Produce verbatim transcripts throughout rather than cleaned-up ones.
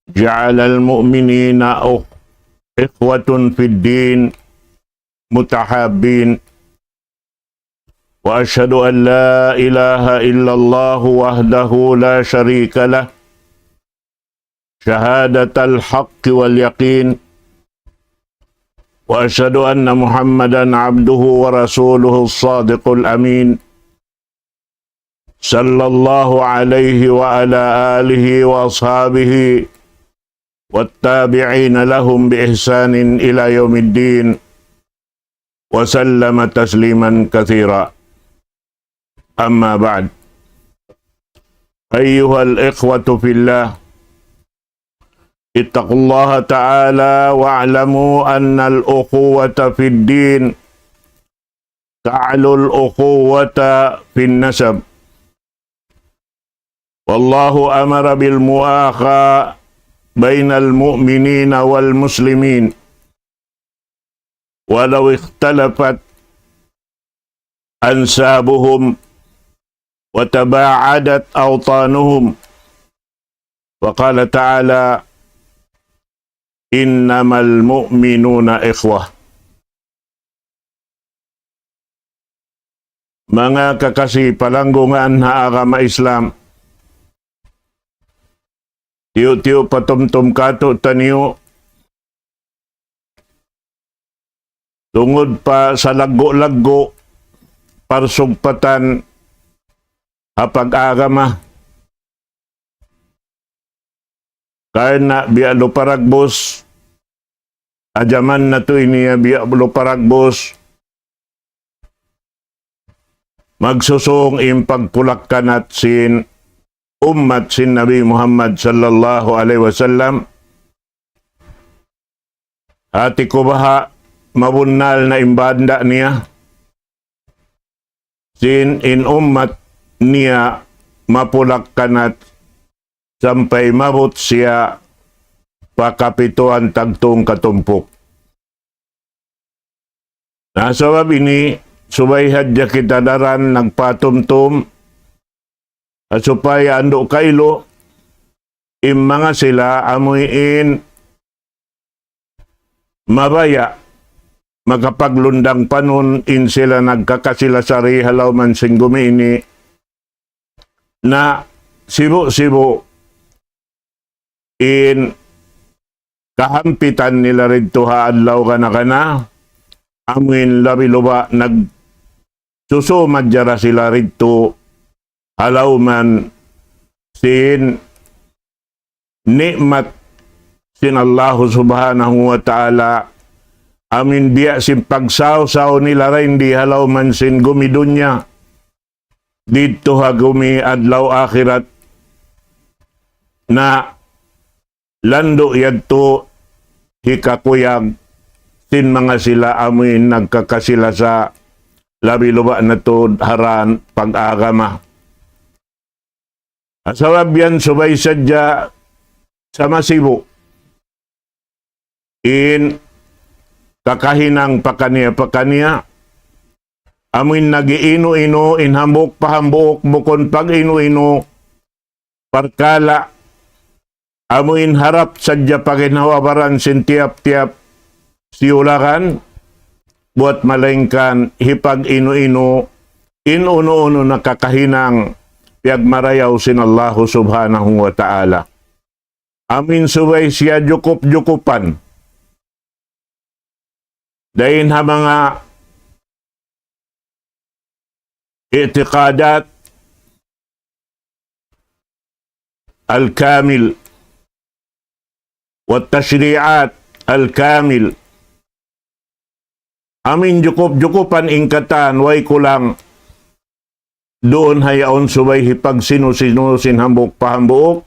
جعل المؤمنين أخ-، إخوة في الدين متحابين. وأشهد أن لا إله إلا الله وحده لا شريك له شهادة الحق واليقين، وأشهد أن محمدا عبده ورسوله الصادق الأمين، صلى الله عليه وعلى آله وأصحابه والتابعين لهم بإحسان إلى يوم الدين، وسلم تسليما كثيرا. أما بعد، أيها الإخوة في الله، اتقوا الله تعالى واعلموا أن الأخوة في الدين تعلو الأخوة في النسب، والله أمر بالمؤاخاة بين المؤمنين والمسلمين ولو اختلفت أنسابهم وتباعدت أوطانهم، وقال تعالى: إنما المؤمنون إخوة. Manga kakasi palanggungan ha agama Islam, tiyu'-tiyu' patumtum kātu'niyu tungud pa salaggu'-laggu' parsugpatan ha pag-agama. Karna' biya' lupa dagbus, ha jaman natu' ini ya biya' lupa dagbus, magsusūng in pagpulak-kanat sin ummat sin Nabi Muhammad sallallahu alayhi wasallam. Hāti ku baha' mabunnal na in banda' niya, sin in ummat niya mapulak-kanat sampay maabut siya pa kapituan tagtung katumpuk. Na sabab ini, subay hadja kita daran nagpatumtum, ha supaya andu' kailu, in manga sila amuin mabaya' makapaglundang panun in sila nagkakasi-lasari ha lawm sin gumi ini, na sibu'-sibu' in kahampitan nila didtu ha adlaw kana-kana, amuin labi-lubba nagsusūng manjari sila didtu ha lawm sin ni'mat sin Allahu Subhanahu wa Ta'ala, amuin biya' sin pagsawsaw nila dindi ha lawm sin gumi dunya didtu ha gumi adlaw akhirat, na landu' yadtu hikakuyag sin manga sila amuin nagkakasi-lasa, labi-lubba na tuud ha ran pag-agama. Sabab yan subay sadja sa masibu' in kakahinang pakaniya-pakaniya, amuin nag-iinu-inu in hambuuk pa hambuuk, bukun pag-inu-inu parkala' amuin harap sadja pa ginhawa-baran sin tiyap-tiyap siyulagan, buwat malaingkan hipag-inu-inu in unu-unu na kakahinang piyagmarayaw sin Allahu Subhanahu wa Ta'ala. Amuin subay siya jukup-jukupan dayn ha manga i'tiqadat al-kamil, wa tashri'at al-kamil. Amuin jukup-jukupan in katan, way kulang duun ha yaun, subay hipagsinu-sinu sin hambuuk pa hambuuk,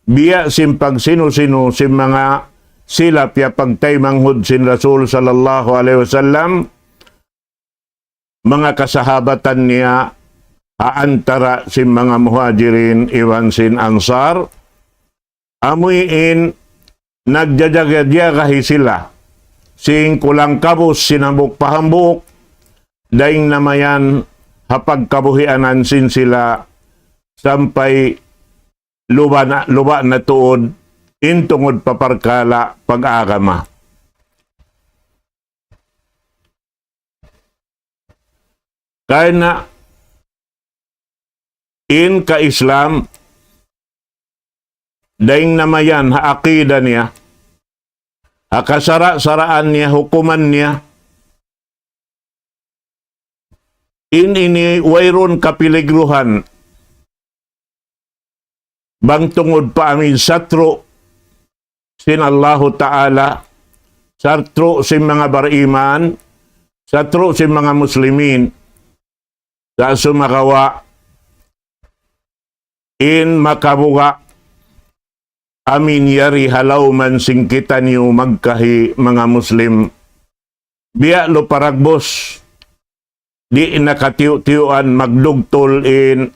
biya' sin pagsinu-sinu sin manga sila piyapagtaymanghud sin Rasul sallallahu alayhi wasallam, manga kasahabatan niya, ha antara' sin manga Muhajirin iban sin Ansar, amuin nagjajaga-jagahi sila sin kulang kabus sin hambuuk pa hambuuk, dayn na mayan ha pagkabuhianan sin sila sampay lubba na, lubba na tuud in tungud pa parkala' pag-agama. Karna' in ka-Islam, dayn na mayan ha akida niya, ha kasara'-saraan niya, hukuman niya, in ini wayruun kapiligruhan, bang tungud pa amin satru' sin Allahu Ta'ala, satru' sin manga bariman, satru' sin manga muslimin, sa' sumagawa' in makabuga' amin yari ha lawm sin kitaniyu magkahi manga muslim. Biya' lu paragbus, di' na katiyu'-tiyuan magdugtul in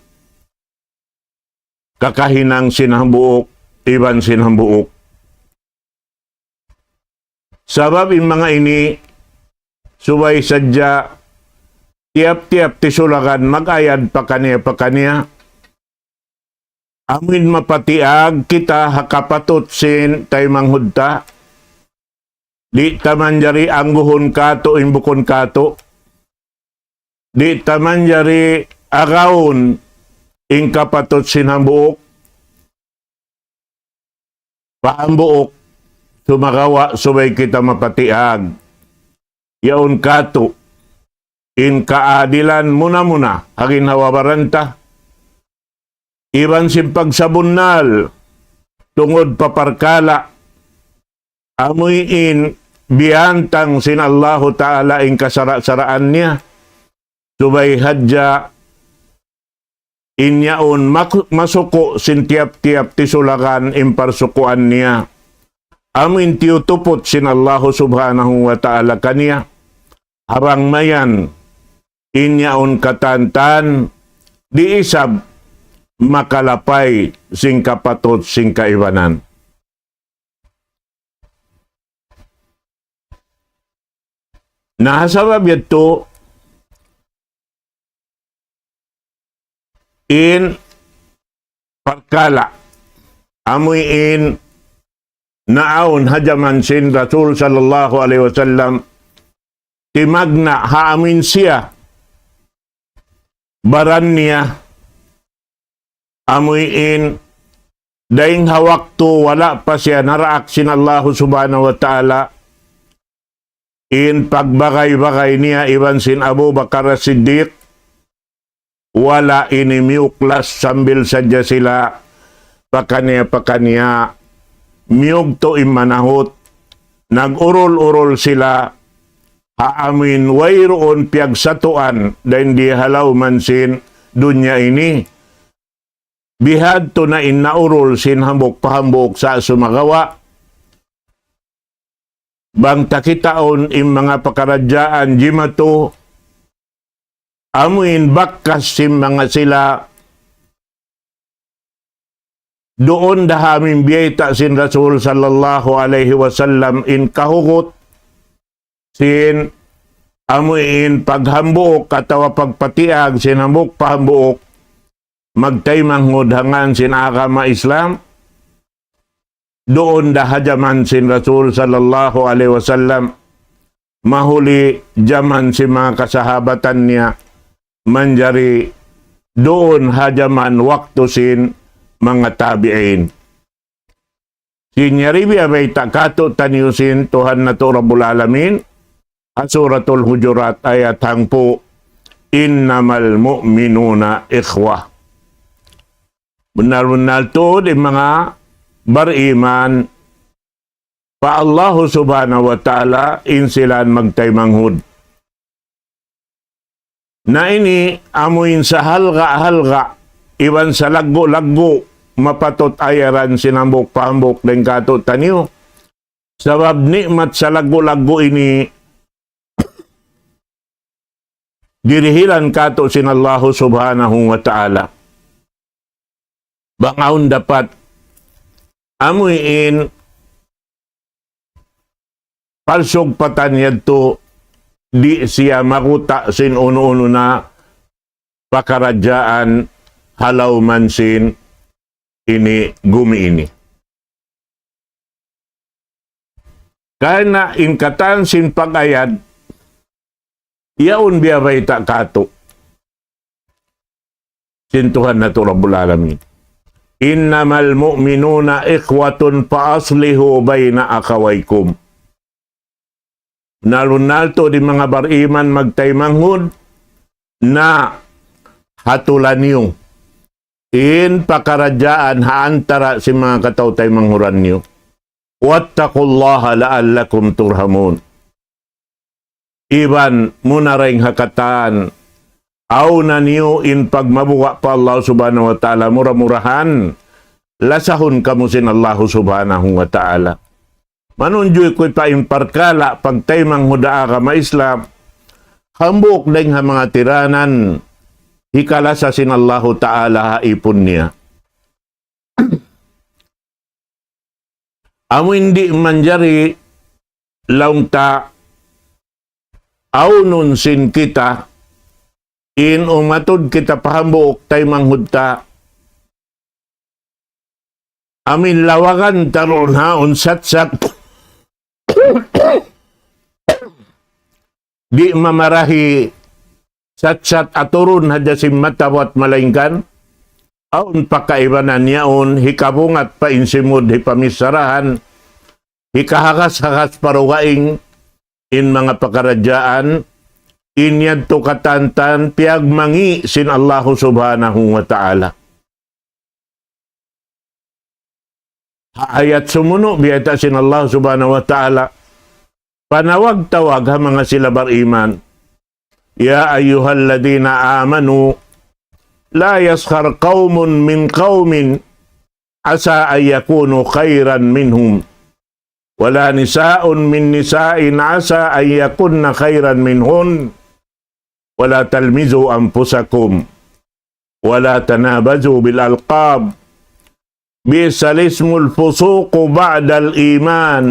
kakahinang sin hambuuk iban sin hambuuk. Sabab in manga ini, subay sadja tiyap-tiyap tisulakan mag-ayad pakaniya-pakaniya. Amuin mapatiag kita ha kapatut sin taymanghud ta. Di' ta manjari angguhun katu' in bukun katu'. Di' ta manjari agawun in kapatut sin hambuuk. Pa hambuuk, sumagawa' subay kita mapatiag. Yaun katu', in kaadilan muna-muna, ha ginhawa-baran ta. Iban sin pagsabunnal, tungud pa parkala', amuin biyantang sin Allahu Ta'ala in kasara'-saraan niya, subay hadja in yaun mak-, masuku' sin tiyap-tiyap tisulakan in parsukuan niya. Amuin tiyutuput sin Allahu Subhanahu wa Ta'ala kaniya. Habang mayan, in yaun katantan, di' isab makalapay sin kapatut sin kaibanan. Na ha sabab yadtu, in parkala', amuin naawn ha jaman sin Rasul sallallahu alayhi wasallam, timagna' ha amuin siya, baran niya, amuin dayng ha waktu wala' pa siya naraak sin Allahu Subhanahu wa Ta'ala, in pagbagay-bagay niya iban sin Abu Bakar As-Siddiq, wala' ini miyuklas sambil sadja sila pakaniya-pakaniya, miyugtu' in manahut, nag-urul-urul sila, ha amuin wayruun piyagsatuan dayn di ha lawm sin dunya ini. Bihadtu na in naurul sin hambuuk pa hambuuk sa' sumagawa'. Bang ta kitaun in manga pakaradjaan jimatu, amuin bakas sin manga sila, duun da ha amuin biyayta' sin Rasul sallallahu alayhi wasallam in kahugut sin amuin paghambuuk atawa pagpatiag sin hambuuk pa hambuuk magtaymanghud ha ngan sin agama Islam, duun da ha jaman sin Rasul sallallahu alayhi wasallam, mahuli jaman sin manga kasahabatan niya, manjari duun ha jaman waktu sin manga tabi'in. Sin yari biya' bayta' katu'taniyu sin Tuhan natu' Rabbul Alamin, ha Suratul Hujurat ayat hangpu', إنما المؤمنون إخوة. Bunnal-bunnal tuud in manga bariman pa Allahu Subhanahu wa Ta'ala in sila magtaymanghud. Na ini amuin sahalga'-halga' iban salaggu'-laggu' mapatut ayaran sin hambuuk pa hambuuk dayn katu'taniyu. Sabab ni'mat salaggu'-laggu' ini dirihilan katu' sin Allahu Subhanahu wa Ta'ala. Bang awn dapat amuin parsugpatan yadtu, di' siya maguta' sin unu-unu na pakaradjaan ha lawm sin ini gumi ini. Karna' in katan sin pag-ayad, yaun biya' bayta' katu' sin Tuhan natu' Rabbul Alamin. إنما المؤمنون إخوة فأصلحوا بين أخويكم. Nalunal tu di manga bariman magtaymanghud na hatulan niyu in pakaradjaan ha antara sin manga kataw-taymanghuran niyu. واتقوا الله لعلكم ترحمون. Iban muna dayn ha katan, auna niyu in pagmabuga' pa Allah Subhanahu wa Ta'ala, mura-murahan, lasahun kamu sin Allah Subhanahu wa Ta'ala. Manunjuy ku pa in parkala' pagtaymanghud ha agama Islam, hambuuk dayn ha manga tiranan, hikalasa sin Allahu Ta'ala ha ipun niya. Amu in di' manjari laung ta awnun sin kita, in umatud kita pa hambuuk taymanghud ta, amu in lawagan ta duun ha yaun satsat, di' mamarahi satsat aturun hadja sin mata buat malaingkan, awn pa kaibanan yaun, hikabungat pa in simud hipamissarahan, hikahakas-hakas pa dugaing in manga pakaradjaan, in yadtu katantan piyagmangi' sin Allahu Subhanahu wa Ta'ala. Ha ayat sumunu', biyayta' sin Allah Subhanahu wa Ta'ala, panawag-tawag ha manga sila bariman. يا أيها الذين آمنوا لا يسخر قوم من قوم عسى أن يكونوا خيرا منهم ولا نساء من نساء عسى أن يكن خيرا منهن ولا تلمزوا أنفسكم ولا تنابزوا بالألقاب بئس الاسم الفسوق بعد الإيمان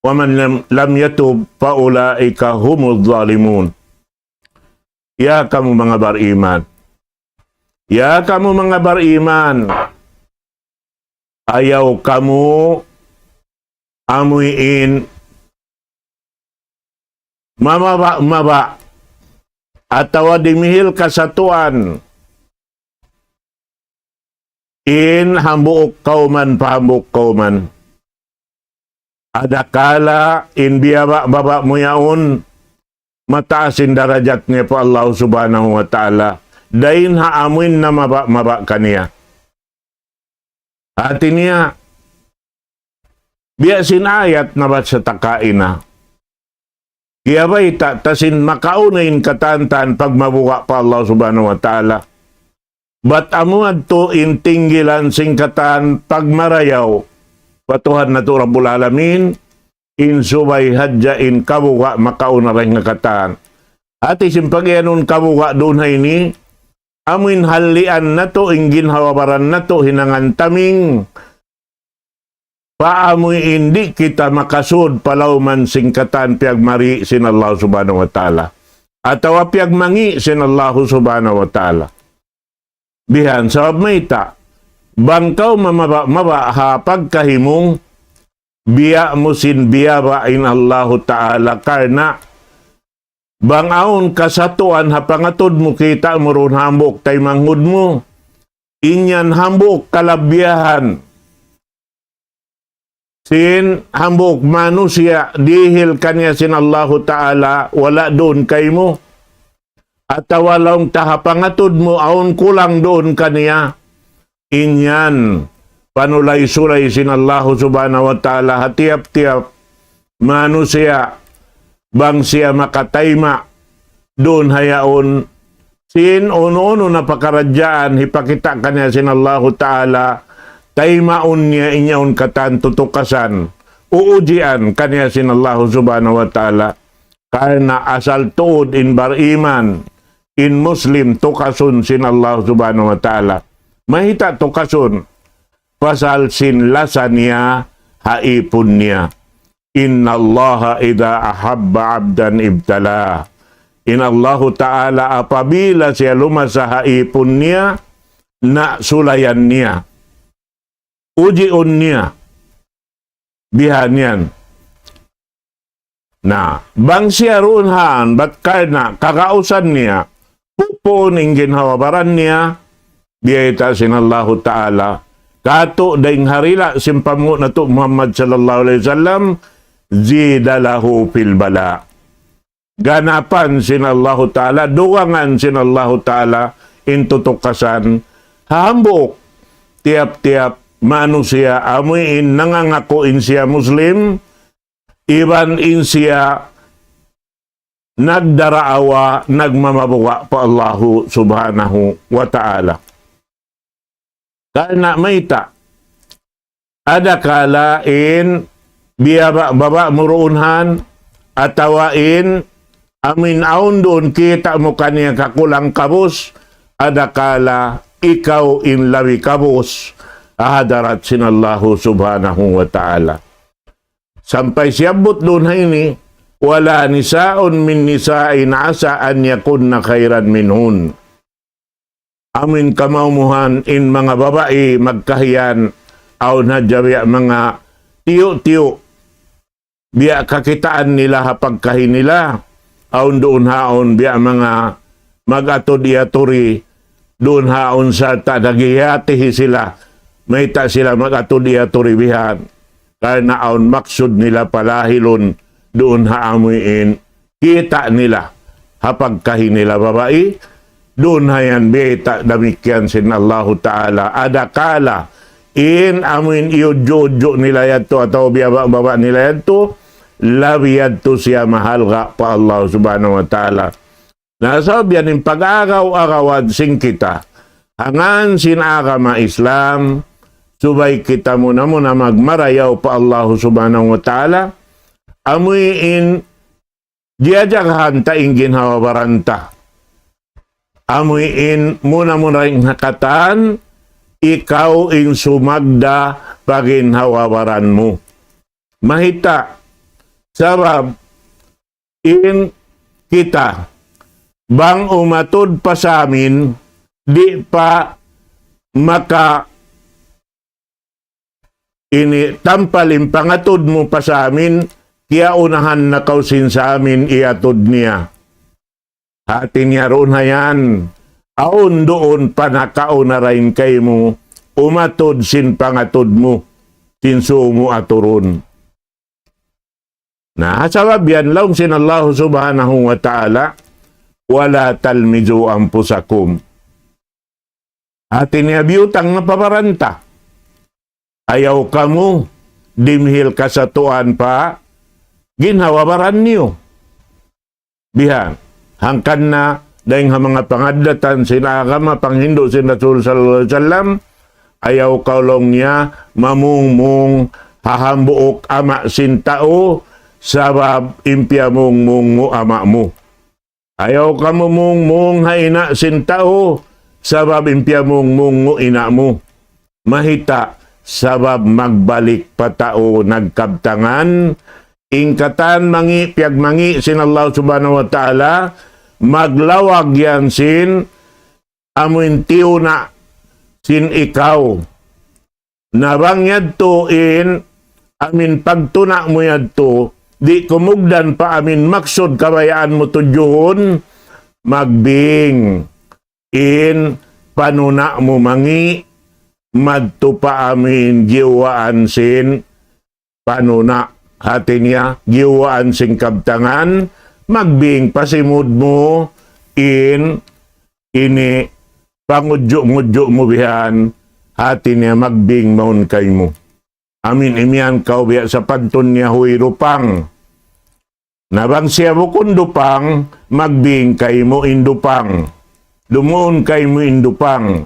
ومن لم, لم يتب فأولئك هم الظالمون. Ya kamu manga bariman. Ya kamu manga bariman. Ayaw kamu amuin mamaba-maba atawa dimihil kasatuan in hambuuk kawman pa hambuuk kawman. Adakala in biyaba-baba mu yaun, mataas in darajat niya pa Allah Subhanahu wa Ta'ala, dayn ha amuin namaba-maba kaniya. Hati niya, biya' sin ayat nabasa ta kaina. Kiyabayta' ta sin makauna in katantan pagmabuga' pa Allah Subhanahu wa Ta'ala. Bat amu yadtu in tinggilan sin katan pagmarayaw pa Tuhan natu' Rabbul Alamin, in subay hadja in kabuga' makauna dayn ha katan. Hati sin pagiyanun kabuga' duun ha ini, amuin hallian natu', in ginhawa-baran natu', hinangan taming, pa amuin di' kita makasud pa lawman sin katan piyagmari sin Allah Subhanahu wa Ta'ala. Atawa piyagmangi sin Allah Subhanahu wa Ta'ala. Bihan sabab mayta', bang kaw mamaba-maba ha pagkahimung, biya' mu sin biyaba in Allahu Ta'ala karna' bang awn kasatuan ha pangatud mu kita' mu duun hambuuk taymanghud mu, in yan hambuuk kalabihan sin hambuuk manusiya' dihil kaniya sin Allahu Ta'ala wala' duun kaymu. Atawa laung ta ha pangatud mu awn kulang duun kaniya. In yan, panulay-sulay sin Allahu Subhanahu wa Ta'ala ha tiyap-tiyap manusiya' bang siya makatayma' duun ha yaun sin unu-unu na pakaradjaan hipakita' kaniya sin Allahu Ta'ala, taymaun niya in yaun katan tutukasan, uujian kaniya sin Allahu Subhanahu wa Ta'ala. Karna' asal tuud in bariman, in Muslim, tukasun sin Allah Subhanahu wa Ta'ala. Mayta' tukasun? Pasal sin lasa niya ha ipun niya. إن الله إذا أحب عبدا ابتلاه. In Allahu Ta'ala apabila siya lumasa ha ipun niya, na sulayan niya. Ujiun niya. Bihan yan. Na, bang siya duun han, bat karna' kagausan niya, pupuun in ginhawa-baran niya, biyayta' sin Allahu Ta'ala, katu' dayn ha dila' sin panghu' natu' Muhammad sallallahu alayhi wasallam, زيد له في البلاء. Ganapan sin Allahu Ta'ala, dugangan sin Allahu Ta'ala, in tutukasan, ha hambuuk, tiyap-tiyap, manusiya', amuin nangangaku' in siya Muslim, iban in siya nagdaraawa, nagmamabuga' pa Allahu Subhanahu wa Ta'ala. Karna' mayta', adakala in biyaba'-baba' mu duun han, atawa in amin awn duun kita' mu kaniya kakulang kabus, adakala ikaw in labi kabus, ha hadarat sin Allahu Subhanahu wa Ta'ala. Sampay siyabbut duun ha ini, ولا نساء من نساء عسى أن يكن خيرا منهن. Amin kamaumuhan in manga babai magkahiyan, awn hadja biya' manga tiyu'-tiyu', biya' kakitaan nila ha pagkahi nila, awn duun haun biya' manga mag-atud iyaturi, duun haun sarta' naghihiyatihi sila, mayta' sila mag-atud iyaturi bihan. Karna' awn maksud nila palahilun, duun ha amuin kita' nila, ha pagkahi nila babai, duun ha yan biyayta' damikkiyan sin Allahu Ta'ala, adakala in amuin iyudju-udju nila yadtu atawa biyaba'-baba' nila yadtu, labi yadtu siya mahalga' pa Allah Subhanahu wa Ta'ala. Na, sabab yan in pag-agaw-agawan sin kita, ha ngan sin agama Islam, subay kita muna-muna magmarayaw pa Allahu Subhanahu wa Ta'ala, amuin diyajagahan ta in ginhawa-baran ta. Amuin muna-muna in ha katan, ikaw in sumagda pa ginhawa-baran mu. Mahita, sabab in kita, bang umatud pa samin, di' pa maka ini tampal in pangatud mu pa samin, kiyaunahan na kaw sin samin iyatud niya. Hati niya duun ha yan, awn duun pa nakauna dayn kaymu, umatud sin pangatud mu, sin sumu aturun. Na, ha sabab yan, laung sin Allah Subhanahu wa Ta'ala, ولا تلمزوا أنفسكم. Hati niya biyutang na pa baran ta. Ayaw kamu dimihil kasatuan pa ginhawa-baran niyu. Bihan, hangkan na dayn ha manga pangaddatan sin agama, panghindu' sin Rasul sallallahu alayhi wasallam, ayaw kaw laung niya mamungmung ha hambuuk ama' sin tau, sabab in piyamungmung mu ama' mu. Ayaw kamu mungmung ha ina' sin tau, sabab in piyamungmung mu ina' mu. Mahita, sabab magbalik pa tau nagkabtangan, in katan mangi', piyagmangi' sin Allah Subhanahu wa Ta'ala, maglawag yan sin amuin tiyuna' sin ikaw. Na bang yadtu in amin pagtuna' mu yadtu, di' kumugdan pa amin maksud kabayaan mu tudjuhun, magbing in panuna' mu mangi', madtu pa amin giyuwaan sin panuna', hati niya, giyuwaan sin kabtangan, magbing pasimud mu in ini pangudju'-ngudju' mu bihan, hati niya magbing mawn kaymu. Amin imiyan kaw biya' sapantun niya, "Huy dupang." Na bang siya bukun dupang, magbing kaymu in dupang. Dumuun kaymu in dupang.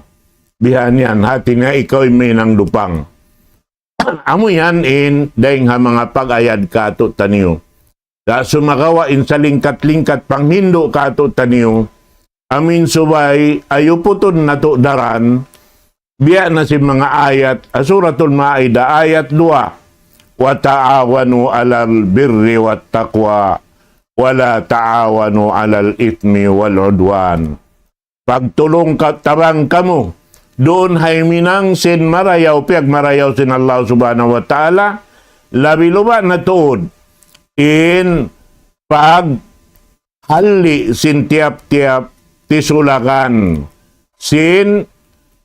Bihan yan, hati niya ikaw in mahinang dupang. Amu yan in dayng ha manga pag-ayad kātu'niyu. Sa' sumagawa' in salingkat-lingkat panghindu' kātu'niyu, amin subay ayuputun natu' daran, biya' na sin manga ayat ha Suratul Ma'idah, ayat duwa, وتعاونوا على البر والتقوى ولا تعاونوا على الإثم والعدوان. Pagtulung ka-, tabang kamu duun ha himinang sin marayaw, piyagmarayaw sin Allah Subhanahu wa Ta'ala, labi-labi na tuud in paghalli' sin tiyap-tiyap tisulakan sin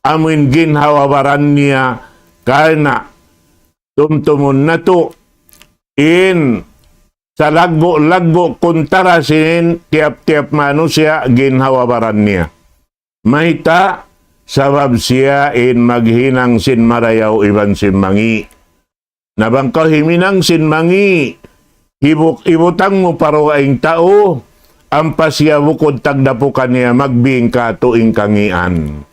amuin ginhawa-baran niya, karna' tumtumun natu' in salaggu'-laggu' kuntara sin tiyap-tiyap manusiya' ginhawa-baran niya. Mayta'? Sabab siya in maghinang sin marayaw iban sin mangi'. Na bang kaw himinang sin mangi', ibuk-, ibutang mu pa dugaing tau, ampa siya bukud tagdapu kaniya magbing katu' in kangian.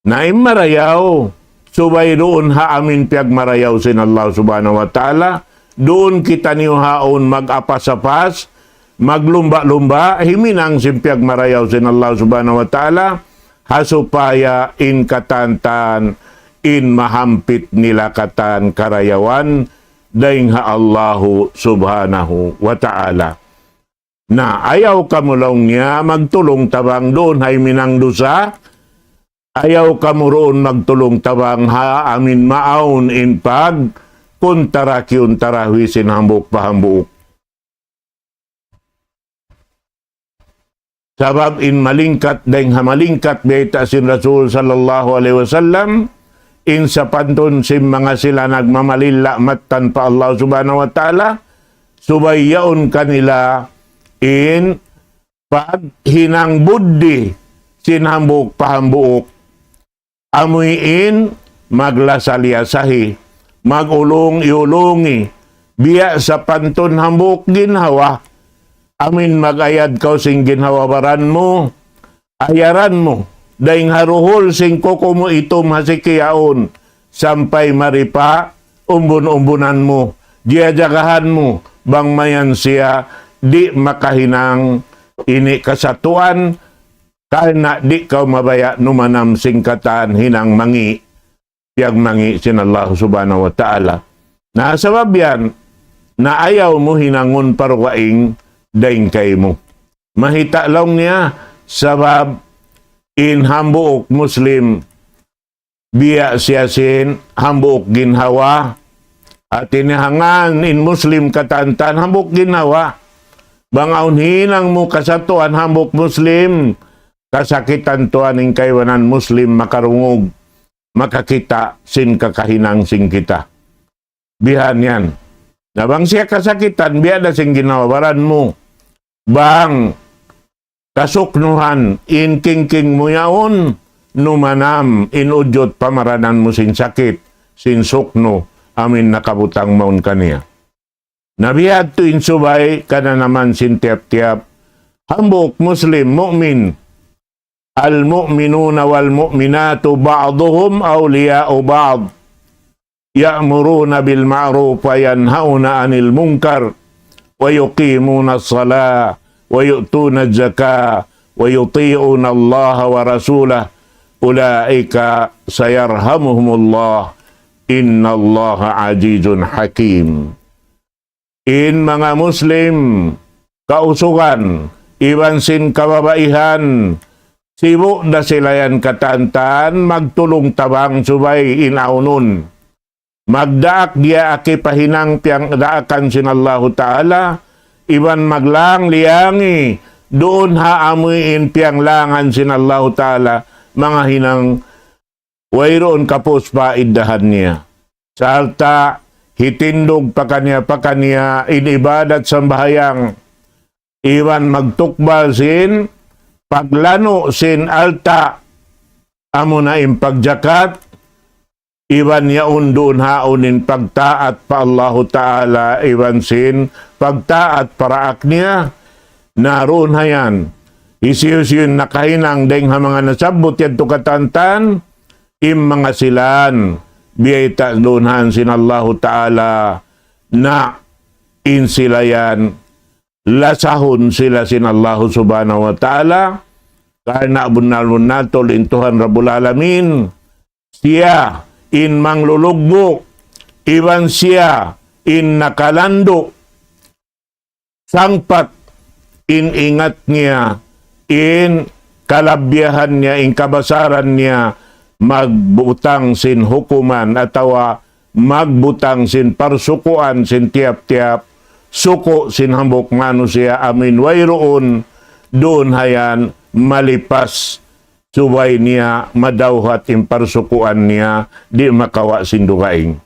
Na in marayaw, subay duun ha amin piyagmarayaw sin Allah Subhanahu wa Ta'ala, duun kitaniyu haun mag-apas-apas, maglumba'-lumba', himinang sin piyagmarayaw sin Allah Subhanahu wa Ta'ala, ha supaya in katan-katan, in mahampit nila katan karayawan, dayn ha Allahu Subhanahu wa Ta'ala. Na, ayaw kamu laung niya magtulung-tabang duun ha himinang dusa, ayaw kamu duun magtulung-tabang ha amin maawn in pagkuntara-kiyuntara sin hambuuk pa hambuuk. Sabab in malingkat dayn ha malingkat bayta' sin Rasul sallallahu alayhi wasallam, in sapantun sin manga sila nagmamalilla' mattan pa Allah Subhanahu wa Ta'ala, subay yaun kanila in paghinang buddi sin hambuuk pa hambuuk. Amuin maglasa-liyasahi, mag-ulung-iyulungi, biya' sapantun hambuuk ginhawa. Amuin mag-ayad kaw sin ginhawa-baran mu, ayaran mu, dayn ha duhul sin kuku mu itum ha siki yaun, sampay mari pa umbun-umbunan mu, jiyajagahan mu, bang mayan siya di' makahinang ini kasatuan, karna' di' kaw mabaya' numanam sin katan hinang mangi', piyagmangi' sin Allah Subhanahu wa Ta'ala. Na sabab yan, na ayaw mu hinangun pa dugaing dayn kaymu. Mayta' laung niya, sabab in hambuuk Muslim, biya' siya sin hambuuk ginhawa. Hati niya ha ngan in Muslim katan-katan hambuuk ginhawa. Bang awn hinang mu kasatuan hambuuk Muslim, kasakitan tuwan in kaibanan Muslim makarungug, makakita' sin kakahinang sin kita. Bihan yan. Na bang siya kasakitan, biya' da sin ginhawa-baran mu. Bang kasuknuhan in kingking mu yaun, numanam in ujud pamaranan mu sin sakit, sin suknu, amuin nakabutang mawn kaniya. Na biya' hādtu in subay kananaman sin tiyap-tiyap hambuuk Muslim, mu'min. المؤمنون والمؤمنات بعضهم أولياء بعض. يأمرون بالمعروف وينهون عن المنكر ويقيمون الصلاة ويؤتون الزكاة ويطيعون الله ورسوله أولئك سيرحمهم الله إن الله عزيز حكيم. In manga Muslim, kausugan, iban sin kababaihan, sibu' da sila yan katan-katan magtulung-tabang subay in awnun. Magdaak diyaak pa hinang piyagdaakan sin Allahu Ta'ala, iban maglang-liyangi duun ha amuin piyanglangan sin Allahu Ta'ala, manga hinang wayruun kapus pa iddahan niya. Sarta' hitindug pakaniya-pakaniya in ibadat sambahayang, iban magtukbal sin paglanu' sin alta', amuna in pagjakat, iban yaun duun haun in pagtaat pa Allahu Ta'ala, iban sin pagtaat pa daak niya, na duun ha yan. Hisiyu-siyu in nakahinang dayng ha manga nasabbut yadtu katan-katan, in manga sila yan, biyayta' duun ha yan sin Allahu Ta'ala, na in sila yan, lasahun sila sin Allahu Subhanahu wa Ta'ala, karna' bunnal-bunnal tuud in Tuhan Rabbul Alamin, siya in manglulugbu', iban siya in nakalandu', sangpat in ingat niya, in kalabbiyahan niya, in kabasaran niya, magbutang sin hukuman atawa magbutang sin parsukuan sin tiyap-tiyap suku' sin hambuuk manusiya' amuin wayruun duun hayan malipas subay niya madawhat in parsukuan niya di' makawa' sin dugaing.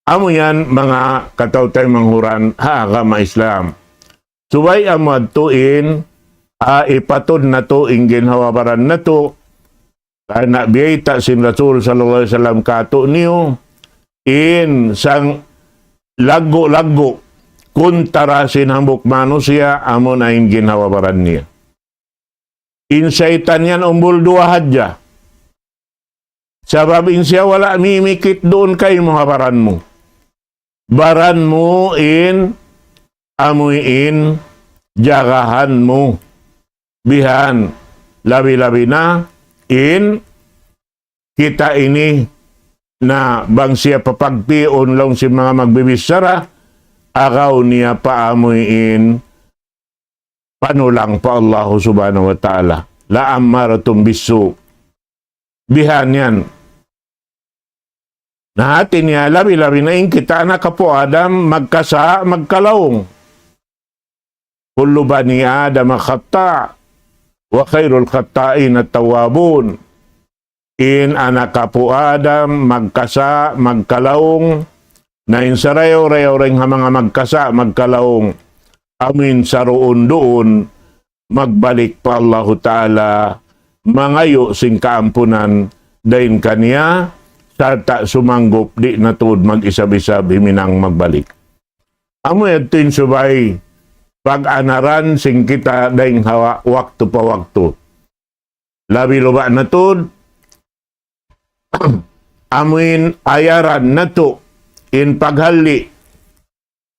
Amu yan manga kataw-taymanghuran ha agama Islam. Subay amu adtu in, ah, ipatud natu' in ginhawa-baran natu', karna' biyayta' sin Rasul sallallahu alayhi wasallam kātu'niyu, in sang laggu'-laggu' kuntara sin hambuuk manusiya', amuna in ginhawa-baran niya. In saytan yan umbul duwa hadja. Sabab in siya wala' mimikit duun kaymu ha baran mu. Baran mu in amuin jagahan mu. Bihan, labi-labi na in kita ini na bang siya papagpiun laung sin manga magbibichara, agaw niya pa amuin panulang pa Allahu Subhanahu wa Ta'ala. لأمارة بالسوء. Bihan yan. Na hati niya labi-labi na in kita anak apu' Adam magkasa', magkalaung. كل بني آدم خطاء وخير الخطائين التوابون. In anak apu' Adam magkasa', magkalaung, na in sarayaw-rayaw dayn ha manga magkasa', magkalaung, amuin saruun-duun magbalik pa Allahu Ta'ala, mangayu' sin kaampunan dayn kaniya, sarta' sumanggup di' na tuud mag-isab-isab himinang magbalik. Amu yadtu in subay pag-anaran sin kita dayn ha waktu pa waktu. Labi-labi na tuud, amuin ayaran natu' in paghalli'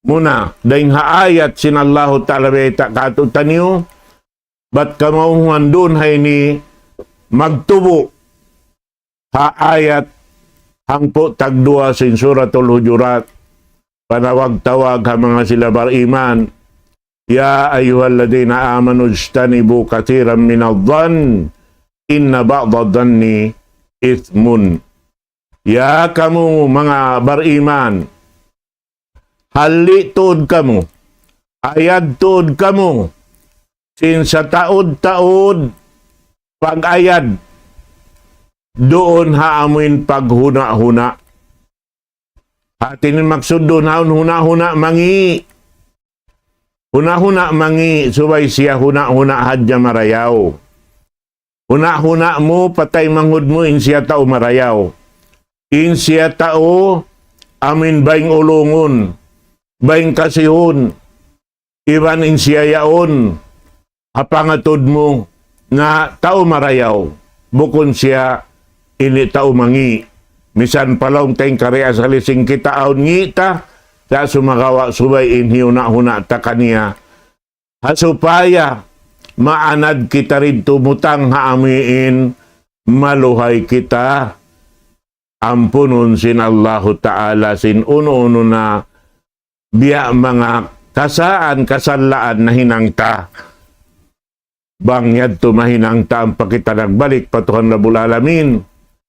muna dayn ha ayat sin Allahu Ta'ala bayta' kātu'niyu, bat kamauhan duun ha ini magtubu' ha ayat hangpu' tagduwa sin Suratul Hujurat, panawag-tawag ha manga sila bariman. يا أيها الذين آمنوا اجتنبوا كثيرا من الظن إن بعض الظن إثم. Ya kamu manga bariman, halli' tuud kamu, ayad tuud kamu, sin sataud-taud pag-ayad duun ha amuin paghuna'-huna'. Hati niya maksud duun ha huna'-huna' mangi'. Huna'-huna' mangi', subay siya huna'-huna' hadja marayaw. Huna'-huna' mu, pa taymanghud mu, in siya tau marayaw. In siya tau amuin bayng ulungun, bayng kasihun, iban in siya yaun ha pangatud mu na tau marayaw, bukun siya ini tau mangi'. Misan pa laung ta in kari asali sin kita awn ngi' ta, sa' sumagawa' subay in hiyuna'-huna' ta kaniya. Ha supaya maanad kita didtu butang ha amuin maluhay kita ampunun sin Allahu Ta'ala sin unu-unu na biya' manga kasaan, kasalaan nahinang ta. Bang yadtu mahinang ta ampa kita nagbalik pa Tuhan Rabbul Alamin,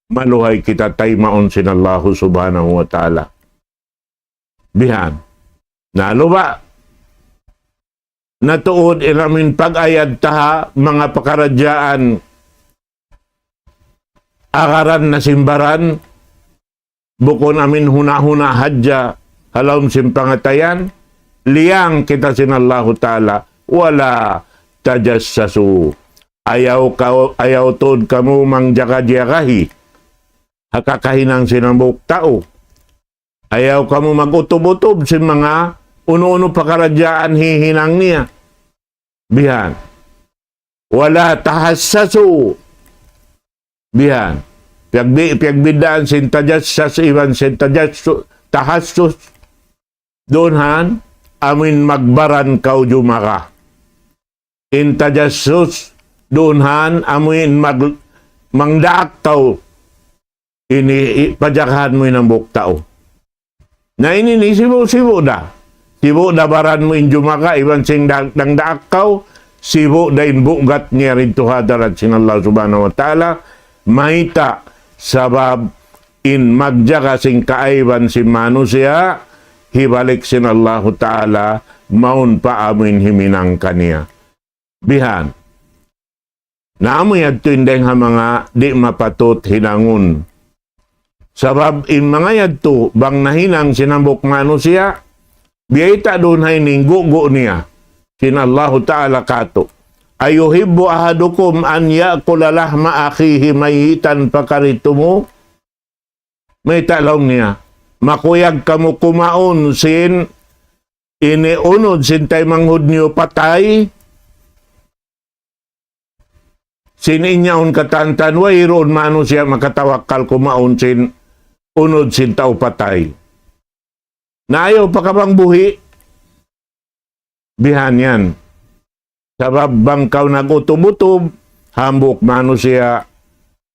maluhay kita taymaun sin Allahu Subhanahu wa Ta'ala. Bihan. Na, luba' na tuud in amuin pag-ayad ta ha manga pakaradjaan agaran na sin baran, bukun amuin huna'-huna' hadja ha lawm sin pangatayan, liyang kita sin Allahu Ta'ala, ولا تجسسوا. Ayaw kaw-, ayaw tuud kamu mangjaga-jagahi ha kakahinang sin hambuuk tau. Ayaw kamu mag-utub-utub sin manga unu-unu pakaradjaan hihinang niya. Bihan. ولا تحسسوا. Bihan. Piyagbi-, piyagbiddaan sin tajassas iban sin tajassu-, tahassus. Duun han, amuin magbaran kaw jumaga. In tajassus, duun han, amuin mag-, mangdaak kaw ini i-, pajagahan mu in hambuuk tau. Na ini ini sibu'-sibu' da. Sibu' da baran mu in jumaga, iban sin da-, dangdaak kaw, sibu' da in bugat niya didtu ha hadarat sin Allah Subhanahu wa Ta'ala, mayta' sabab in magjaga sin kaaiban sin manusiya', hibalik sin Allahu Ta'ala, mawn pa amuin himinang kaniya. Bihan. Na amu yadtu in dayng ha manga di' mapatut hinangun. Sabab in manga yadtu, bang nahinang sin hambuuk manusiya', biyayta' duun ha ini in gugu' niya sin Allahu Ta'ala katu'. أيحب أحدكم أن يأكل لحم أخيه ميتا فكرهتموه. Mayta' laung niya, makuyag kamu kumaun sin ini unud sin taymanghud niyu patay, sin in yaun katan-katan, wayruun manusiya' makatawakkal kumaun sin unud sin tau patay. Na ayaw pa ka bang buhi', bihan yan. Sabab bang kaw nag-utub-utub, hambuuk manusiya',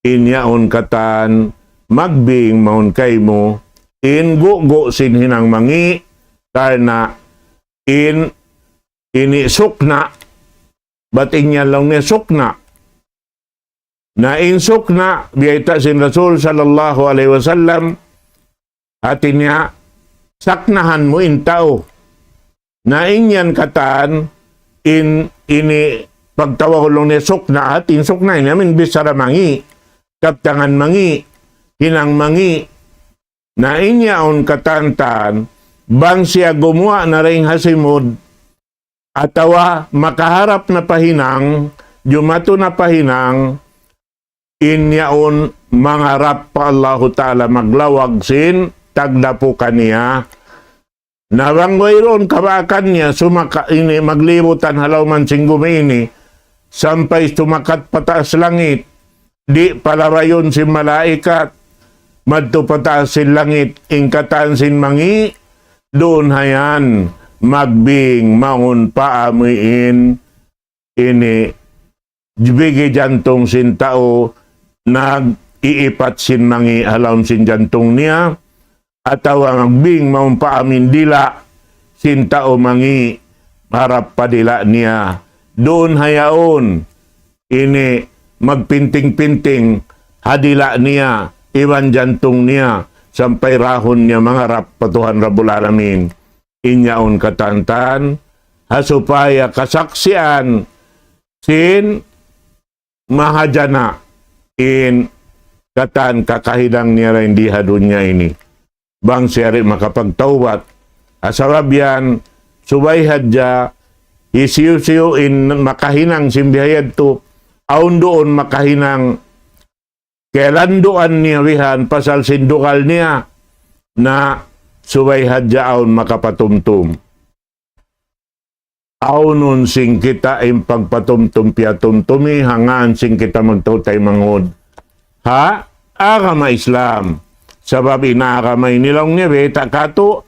in yaun katan, magbing mawn kaymu, in gugu' sin hinang mangi', karna' in ini sukna', bat in yan laung niya sukna'. Na in sukna', biyayta' sin Rasul sallallahu alayhi wasallam, hati niya, saknahan mu in tau. Na in yan katan, in ini pagtawag laung niya sukna', hati in sukna', in amin bichara mangi', kabtangan mangi', hinang mangi'. Na in yaun katan-katan, bang siya gumuwa' na dayn ha simud, atawa makaharap na pa hinang, jumatu na pa hinang, in yaun mangarap pa Allahu Ta'ala maglawag sin tagdapu kaniya. Na bang wayruun kabaakan niya, sumaka ini maglibutan ha lawm sin gumi ini, sampay sumakat pataas langit, di' palabayun sin malaikat, madtu pataas sin langit, in katan sin mangi', duun ha yan, magbing mawn pa amuin ini, bigi jantung sin tau, nag-iipat sin mangi' ha lawm sin jantung niya, atawa magbing mawn pa amuin dila' sin tau mangi' harap pa dila' niya. Duun ha yaun, ini magpinting-pinting ha dila' niya, iban jantung niya, sampay rahun niya mangarap pa Tuhan Rabbul Alamin. In yaun katan-katan, ha supaya kasaksian sin mahajana in katan kakahinang niya dayn di ha dunya ini. Bang siya di' makapagtawbat. Ha sabab yan, subay hadja, hisiyu-siyu in makahinang sin biha yadtu, awn duun makahinang, kalanduan niya bihan, pasal sin dugal niya, na subay hadja awn makapatumtum. Awnun sin kita in pagpatumtum piyatumtumi, ha ngan sin kita magtautay manghud ha agama Islam. Sabab in agama ini laung niya, biyayta' katu',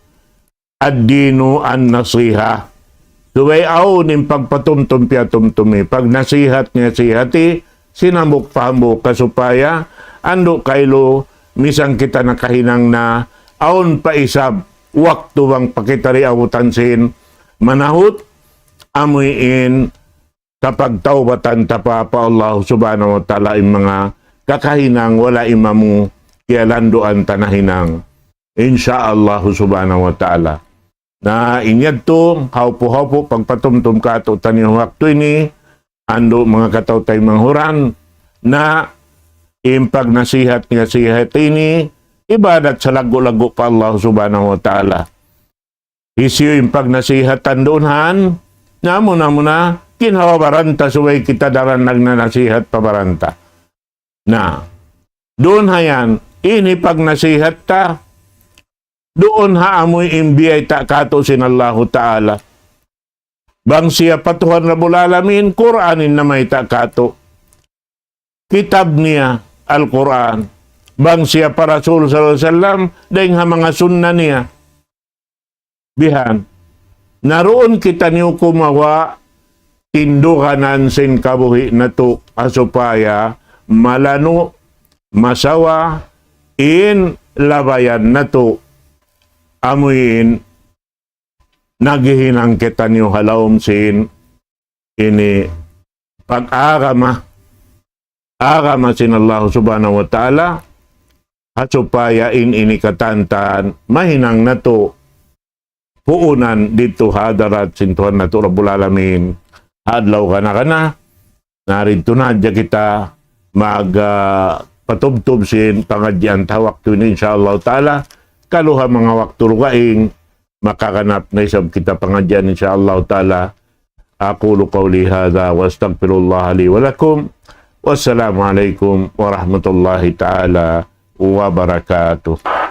الدين النصيحة. Subay awn in pagpatumtum piyatumtumi, pagnasihat niya sihati, sin hambuuk pa hambuuk, ha supaya, andu' kailu, misan kita nakahinang na, awn pa isab, waktu bang pa kita di' abutan sin manahut, amuin kapagtawbatan ta pa, pa Allah Subhanahu wa Ta'ala in manga kakahinang wala' imamu kiyalanduan ta nahinang. Insya Allah Subhanahu wa Ta'ala. Na in yadtu, hawpu-hawpu pagpatumtum katu'taniyu waktu ini, andu' manga kataw-taymanghuran, na in pagnasihat niya sihat ini, ibadat salaggu'-laggu' pa Allah Subhanahu wa Ta'ala. Hisiyu in pagnasihatan duun han, na muna-muna, ginhawa-baran ta subay kita daran nagnanasihat pa baran ta. Na, duun ha yan, in hipagnasihat ta, duun ha amuin biyayta' katu' sin Allahu Ta'ala. Bang siya pa Tuhan Rabbul Alamin, Qur'an in namayta' katu'. Kitab niya, Al-Qur'an. Bang siya pa Rasul sallallahu alayhi wasallam, dayn ha manga sunna niya. Bihan. Na duun kitaniyu kumawa' tinduganan sin kabuhi' natu', ha supaya malanu', masawa, in labayan natu', amuin naghihinang kitaniyu ha lawm sin ini pag-agama, agama sin Allah Subhanahu wa Ta'ala, ha supaya in ini katantan mahinang natu'. puunan didtu ha hadarat sin Tuhan natu' Rabbul Alamin. Ha adlaw kana-kana, na didtu na hadja kita mag, ah, patubtub sin pangadjian ta ha waktu ini, insya Allah ta'ala. Kalu ha manga waktu dugaing, makaganap na isab kita pangadjian, insya Allah ta'ala. أقول قولي هذا وأستغفر الله لي ولكم. والسلام عليكم ورحمة الله تعالى وبركاته.